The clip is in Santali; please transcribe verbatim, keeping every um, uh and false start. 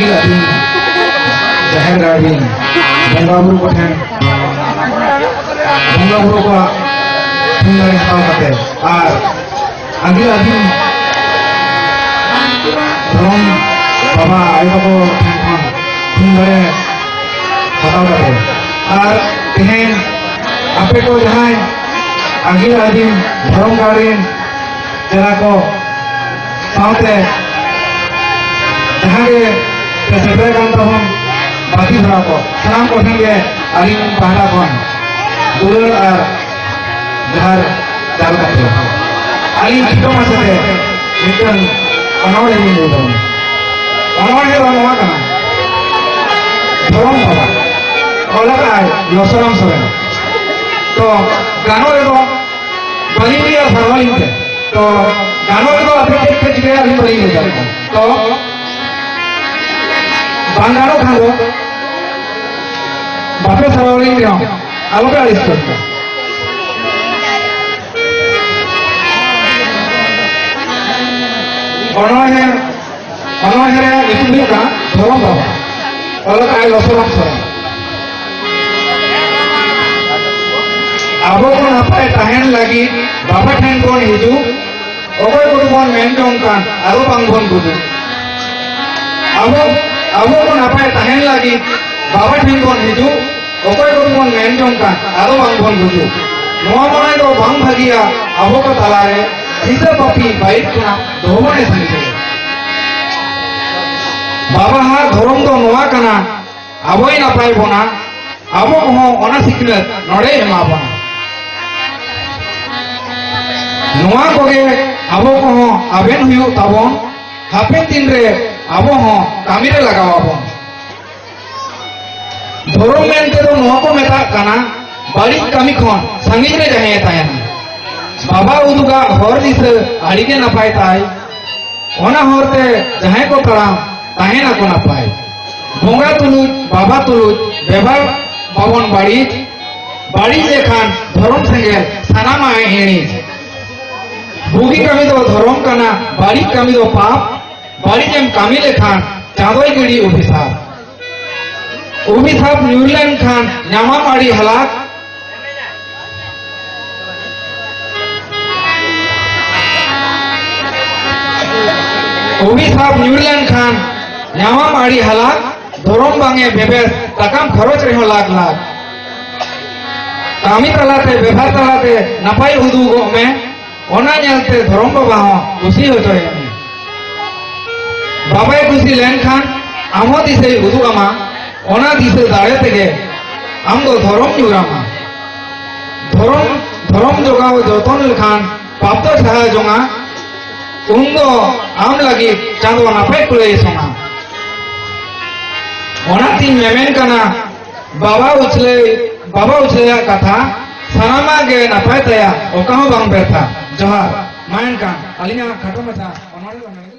ᱟᱹᱵᱤᱱ ᱡᱟᱦᱮᱨ ᱜᱟᱲ ᱨᱤᱱ ᱵᱚᱸᱜᱟ ᱵᱩᱨᱩ ᱠᱚᱴᱷᱮᱱ, ᱵᱚᱸᱜᱟ ᱵᱩᱨᱩ ᱠᱚᱣᱟᱜ ᱛᱷᱩᱢ ᱫᱟᱲᱮ ᱦᱟᱛᱟᱣ ᱠᱟᱛᱮ, ᱟᱨ ᱟᱹᱜᱤᱞ ᱟᱹᱫᱤᱢ ᱫᱷᱚᱨᱚᱢ ᱵᱟᱵᱟ ᱟᱭᱳ ᱛᱟᱠᱚ ᱴᱷᱮᱱ ᱠᱷᱚᱱ ᱛᱷᱩᱢ ᱫᱟᱲᱮ ᱦᱟᱛᱟᱣ ᱠᱟᱛᱮ, ᱟᱨ ᱛᱮᱦᱮᱧ ᱟᱯᱮ ᱠᱚ ᱡᱟᱦᱟᱸᱭ ᱟᱹᱜᱤᱞ ᱟᱹᱫᱤᱢ ᱫᱷᱚᱨᱚᱢ ᱜᱟᱲ ᱨᱤᱱ ᱯᱮᱲᱟ ᱠᱚ ᱥᱟᱶᱛᱮ ᱡᱟᱦᱟᱸ ᱜᱮ ᱯᱮ ᱥᱮᱴᱮᱨ ᱟᱠᱟᱱ ᱛᱟᱵᱚᱱ ᱵᱟᱹᱛᱤ ᱫᱷᱚᱨᱟ ᱠᱚ, ᱥᱟᱱᱟᱢ ᱠᱚᱴᱷᱮᱱ ᱜᱮ ᱟᱹᱞᱤᱧ ᱯᱟᱦᱴᱟ ᱠᱷᱚᱱ ᱫᱩᱞᱟᱹᱲ ᱟᱨ ᱡᱚᱦᱟᱨ ᱪᱟᱞ ᱠᱟᱛᱮ ᱟᱹᱞᱤᱧ ᱠᱷᱤᱴᱚ ᱢᱟᱪᱷᱟᱛᱮ ᱢᱤᱫᱴᱟᱝ ᱚᱱᱚᱬᱦᱮ ᱞᱤᱧ ᱞᱟᱹᱭ ᱛᱟᱵᱚᱱᱟ᱾ ᱚᱱᱚᱬᱦᱮ ᱫᱚ ᱱᱚᱣᱟ ᱠᱟᱱᱟ, ᱫᱷᱚᱨᱚᱢ ᱵᱟᱵᱟ, ᱚᱞ ᱟᱠᱟᱫᱼᱟᱭ ᱞᱚᱥᱚᱨᱟᱢ ᱥᱚᱨᱮᱱ᱾ ᱛᱚ ᱜᱟᱱᱚᱜ ᱨᱮᱫᱚ ᱵᱟᱹᱞᱤᱧ ᱞᱟᱹᱭᱟ ᱥᱟᱨᱣᱟᱞᱤᱧ ᱛᱮ᱾ ᱛᱚ ᱜᱟᱱᱚᱜ ᱨᱮᱫᱚ ᱟᱯᱮ ᱪᱮᱫ ᱯᱮ ᱪᱤᱠᱟᱹᱭᱟ ᱟᱹᱞᱤᱧ ᱵᱟᱹᱞᱤᱧ ᱞᱟᱹᱭ ᱫᱟᱲᱮᱭᱟᱜ ᱠᱟᱱᱟ᱾ ᱛᱚ ᱵᱟᱝ ᱜᱟᱱᱚᱜ ᱠᱷᱟᱱ ᱫᱚ ᱵᱟᱯᱮ ᱥᱟᱨᱣᱟᱞᱤᱧ ᱨᱮᱦᱚᱸ ᱟᱞᱚᱯᱮ ᱟᱹᱲᱤᱥ ᱠᱚᱜᱼᱟ᱾ ᱚᱱᱚᱬᱦᱮ, ᱚᱱᱚᱬᱦᱮ ᱨᱮᱭᱟᱜ ᱧᱩᱛᱩᱢ ᱦᱩᱭᱩᱜ ᱠᱟᱱᱟ ᱫᱷᱚᱨᱚᱢ ᱵᱟᱵᱟ᱾ ᱚᱞ ᱟᱠᱟᱫᱼᱟᱭ ᱞᱚᱥᱚᱨᱟᱢ ᱥᱚᱨᱮᱱ᱾ ᱟᱵᱚ ᱠᱚ ᱱᱟᱯᱟᱭ ᱛᱟᱦᱮᱱ ᱞᱟᱹᱜᱤᱫ ᱵᱟᱵᱟ ᱴᱷᱮᱱ ᱵᱚᱱ ᱦᱤᱡᱩᱜ, ᱚᱠᱚᱭ ᱠᱚᱫᱚ ᱵᱚᱱ ᱢᱮᱱ ᱡᱚᱝ ᱠᱟᱱ ᱟᱫᱚ ᱵᱟᱝ ᱵᱚᱱ ᱜᱩᱡᱩᱜ᱾ ᱟᱵᱚ, ᱟᱵᱚ ᱠᱚ ᱱᱟᱯᱟᱭ ᱛᱟᱦᱮᱱ ᱞᱟᱹᱜᱤᱫ ᱵᱟᱵᱟ ᱴᱷᱮᱱ ᱵᱚᱱ ᱦᱤᱡᱩᱜ, ᱚᱠᱚᱭ ᱠᱚᱫᱚ ᱵᱚᱱ ᱢᱮᱱ ᱡᱚᱝ ᱠᱟᱱ ᱟᱫᱚ ᱵᱟᱝ ᱵᱚᱱ ᱜᱩᱡᱩᱜ᱾ ᱱᱚᱣᱟ ᱢᱚᱱᱮ ᱫᱚ ᱵᱟᱝ ᱵᱷᱟᱹᱜᱤᱭᱟ ᱟᱵᱚ ᱠᱚ ᱛᱟᱞᱟᱨᱮ, ᱦᱤᱥᱟᱹ ᱯᱟᱹᱯᱤ ᱵᱟᱹᱲᱤᱡ ᱠᱷᱚᱱᱟᱜ ᱫᱚᱦᱚ ᱵᱚᱱ ᱥᱟᱺᱜᱤᱧ ᱨᱮ᱾ ᱵᱟᱵᱟᱣᱟᱜ ᱫᱷᱚᱨᱚᱢ ᱫᱚ ᱱᱚᱣᱟ ᱠᱟᱱᱟ, ᱟᱵᱚᱭ ᱱᱟᱯᱟᱭ ᱵᱚᱱᱟ, ᱟᱵᱚ ᱠᱚᱦᱚᱸ ᱚᱱᱟ ᱥᱤᱠᱷᱱᱟᱹᱛ ᱱᱚᱰᱮᱭ ᱮᱢᱟ ᱵᱚᱱᱟ᱾ ᱱᱚᱣᱟ ᱠᱚᱜᱮ ᱟᱵᱚ ᱠᱚᱦᱚᱸ ᱟᱵᱮᱱ ᱦᱩᱭᱩᱜ ᱛᱟᱵᱚᱱ, ᱦᱟᱯᱮᱱ ᱫᱤᱱ ᱨᱮ ᱟᱵᱚ ᱦᱚᱸ ᱠᱟᱹᱢᱤ ᱨᱮ ᱞᱟᱜᱟᱣ ᱟᱵᱚᱱ᱾ ᱫᱷᱚᱨᱚᱢ ᱢᱮᱱᱛᱮ ᱫᱚ ᱱᱚᱣᱟ ᱠᱚ ᱢᱮᱛᱟᱜ ᱠᱟᱱᱟ, ᱵᱟᱹᱲᱤᱡ ᱠᱟᱹᱢᱤ ᱠᱷᱚᱱ ᱥᱟᱺᱜᱤᱧ ᱨᱮ ᱡᱟᱦᱟᱸᱭᱮ ᱛᱟᱦᱮᱱᱟ᱾ ᱵᱟᱵᱟ ᱩᱫᱩᱜᱟᱜ ᱦᱚᱨ ᱫᱤᱥᱟᱹ ᱟᱹᱰᱤᱜᱮ ᱱᱟᱯᱟᱭ ᱛᱟᱭ᱾ ᱚᱱᱟ ᱦᱚᱨᱛᱮ ᱡᱟᱦᱟᱸᱭ ᱠᱚ ᱛᱟᱲᱟᱢ, ᱛᱟᱦᱮᱱᱟᱠᱚ ᱱᱟᱯᱟᱭ᱾ ᱵᱚᱸᱜᱟ ᱛᱩᱞᱩᱡ, ᱵᱟᱵᱟ ᱛᱩᱞᱩᱡ, ᱵᱮᱵᱷᱟᱨ ᱵᱟᱵᱚᱱ ᱵᱟᱹᱲᱤᱡ, ᱵᱟᱹᱲᱤᱡ ᱞᱮᱠᱷᱟᱱ ᱫᱷᱚᱨᱚᱢ ᱥᱮᱸᱜᱮᱞ ᱥᱟᱱᱟᱢᱟᱜ ᱮ ᱤᱬᱤᱡ᱾ ᱵᱩᱜᱤ ᱠᱟᱹᱢᱤ ᱫᱚ ᱫᱷᱚᱨᱚᱢ ᱠᱟᱱᱟ, ᱵᱟᱹᱲᱤᱡ ᱠᱟᱹᱢᱤ ᱫᱚ ᱯᱟᱯ᱾ ᱵᱟᱹᱲᱤᱡ ᱮᱢ ᱠᱟᱹᱢᱤ ᱞᱮᱠᱷᱟᱱ ᱪᱟᱸᱫᱚᱭ ᱜᱤᱰᱤ ᱚᱵᱷᱤᱥᱟᱯ᱾ ᱚᱵᱷᱤᱥᱟᱯ ᱧᱩᱨ ᱞᱮᱱᱠᱷᱟᱱ ᱧᱟᱢᱟᱢ ᱟᱹᱰᱤ ᱦᱟᱞᱟᱠ᱾ ᱚᱵᱷᱤᱥᱟᱯ ᱧᱩᱨ ᱞᱮᱱᱠᱷᱟᱱ ᱧᱟᱢᱟᱢ ᱟᱹᱰᱤ ᱦᱟᱞᱟᱠ, ᱫᱷᱚᱨᱚᱢ ᱵᱟᱝ ᱮ ᱵᱮᱵᱮᱥ, ᱛᱟᱠᱟᱢ ᱠᱷᱚᱨᱚᱪ ᱨᱮᱦᱚᱸ ᱞᱟᱠᱷ ᱞᱟᱠᱷ᱾ ᱠᱟᱹᱢᱤ ᱛᱟᱞᱟᱛᱮ, ᱵᱮᱵᱷᱟᱨ ᱛᱟᱞᱟᱛᱮ ᱱᱟᱯᱟᱭ ᱩᱫᱩᱜᱚᱜ ᱢᱮ, ᱚᱱᱟ ᱧᱮᱞᱛᱮ ᱫᱷᱚᱨᱚᱢ ᱵᱟᱵᱟ ᱦᱚᱸ ᱠᱩᱥᱤ ᱦᱚᱪᱚᱭᱮᱢ ᱢᱮ᱾ ᱵᱟᱵᱟᱭ ᱠᱩᱥᱤ ᱞᱮᱱᱠᱷᱟᱱ ᱟᱢ ᱦᱚᱸ ᱫᱤᱥᱟᱹᱭ ᱩᱫᱩᱜ ᱟᱢᱟ, ᱚᱱᱟ ᱫᱤᱥᱟᱹ ᱫᱟᱲᱮ ᱛᱮᱜᱮ ᱟᱢ ᱫᱚ ᱫᱷᱚᱨᱚᱢ ᱧᱩᱨ ᱟᱢᱟ᱾ ᱫᱷᱚᱨᱚᱢ, ᱫᱷᱚᱨᱚᱢ ᱡᱚᱜᱟᱣ ᱡᱚᱛᱚᱱ ᱞᱮᱠᱷᱟᱱ ᱯᱟᱯ ᱫᱚ ᱥᱟᱦᱟ ᱡᱚᱝᱟ, ᱩᱱ ᱫᱚ ᱟᱢ ᱞᱟᱹᱜᱤᱫ ᱪᱟᱸᱫᱚ ᱱᱟᱯᱟᱭ ᱠᱩᱲᱟᱹᱭ ᱥᱚᱝᱟ᱾ ᱚᱱᱟᱛᱤᱧ ᱢᱮᱢᱮᱱ ᱠᱟᱱᱟ, ᱵᱟᱵᱟ ᱩᱪᱷᱞᱟᱹᱭ, ᱵᱟᱵᱟ ᱩᱪᱷᱞᱟᱹᱭᱟᱜ ᱠᱟᱛᱷᱟ, ᱥᱟᱱᱟᱢᱟᱜ ᱜᱮ ᱱᱟᱯᱟᱭ ᱛᱟᱭᱟ, ᱚᱠᱟ ᱦᱚᱸ ᱵᱟᱝ ᱵᱮᱨᱛᱷᱟ᱾ ᱡᱚᱦᱟᱨ᱾ ᱢᱟ ᱮᱱᱠᱷᱟᱱ ᱟᱹᱞᱤᱧᱟᱜ ᱠᱷᱟᱴᱚ ᱢᱟᱪᱷᱟ ᱚᱱᱚᱬᱦᱮ ᱫᱚ ᱱᱚᱰᱮ ᱜᱮ